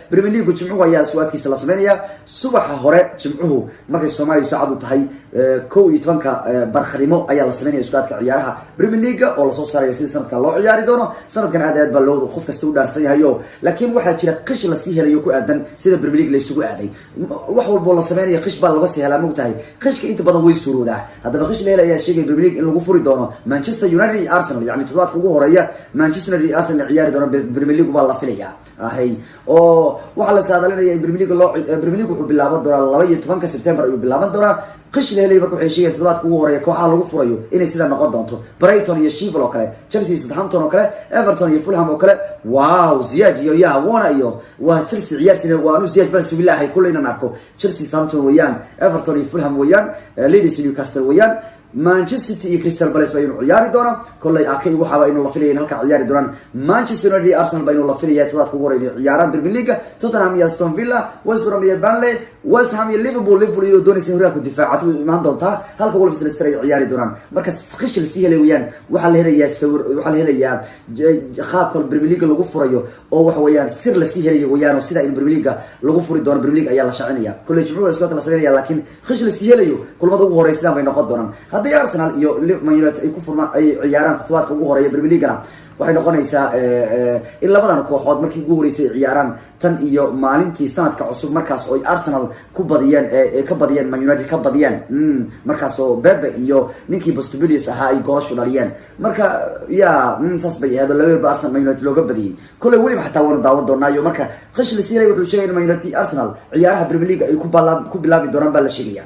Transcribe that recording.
Premier League Jimcuhu ayaa squadkiisa la sameynaya. Subaxa hore Jimcuhu, markay Soomaaliya saacadu tahay 11-ka barkhanimo, ayaa la sameynaya squadka ciyaaraha Premier League oo lasoo saaraya sida sanadka loo ciyaari doono. Sanadkan aad aad baa loo qof kasta u dhaarsan yahay o, laakiin waxaa jira qish lasii helayo ku aadan sida Premier League laysugu aaday. Wax walboo la sameynaya qish baa laga sii helaa, mogtahay? Qishka inta badan way suuroodaa. Haddaba qish la hel ayaa sheegay Premier League in lagu furi doono Manchester United iyo Arsenal, yani toddobaadka ugu horeeya Manchester United iyo Arsenal ciyaari doona Premier League baa la filaya ahay, oo waxaa la saadalinaya in Premier League loo Premier League wuxuu bilaaban doonaa 12-ka September ayuu bilaaban doonaa. Qish la helay marka waxay sheegayaan toddobaadka ugu horeeya kooxaha lagu furayo inay sidaa noqon doonto: Brighton iyo Sheffield oo kale, Chelsea iyo Southampton oo kale, Everton iyo Fulham oo kale. Wow, Ziyech iyo ya wona iyo waa Chelsea ciyaartina. Waa anu Ziyech baan sugi lahay kulley inaan arko. Chelsea, Southampton weeyaan, Everton iyo Fulham weeyaan, Leeds iyo Newcastle weeyaan, Manchester City iyo Crystal Palace baa inuu ciyaari doona. Kolley Ake waxaaba inuu la filaya in halkaa ciyaari doonaan. Manchester United iyo Arsenal baa inuu la filaya toddobaadka ugu horeya inay ciyaaraan Premier League. Tottenham iyo Aston Villa, West Brom iyo Burnley, West Ham iyo Liverpool. Liverpool iyadoo doonaysa in horyaalku difaacato way imaan doontaa, halka Wolves, Leicester ay ciyaari doonaan. Marka qish lasii helay weeyaan. Waxaa la helayaa sawir, waxaa la helayaa qaabka Premier League lagu furayo oo waxa weeyaan sir lasii helayo weeyaan, oo sida in Premier League lagu furi doono Premier League ayaa la shaacinaya. Kolley Jimcuhu isku la sameynaya, laakiin qish lasii helayo kulamada ugu horeya sidaan bay noqon doonaan. Haddii Arsenal iyo Man United ay ku furmaan, ay ciyaaraan toddobaadka ugu horeeya Premier Leaguena, waxay noqonaysaa in labadan kooxood markii ugu horeysay ay ciyaaraan tan iyo maalintii sanadka cusub, markaas oo ay Arsenal ku badiyeen, ka badiyeen Man United, ka badiyeen markaas oo Pepe iyo ninkii Bostebilius ahaa ay goolashu dhaliyeen. Marka ya saas bay ahayd oo laba Arsenal Man United looga badiyey. Kolley weliba xataa waanu daawan doonaayo. Marka qish la siilay wuxuu sheegay in Man United, Arsenal ciyaaraha Premier League ay ku bilaabi doonaan baa la sheegaya.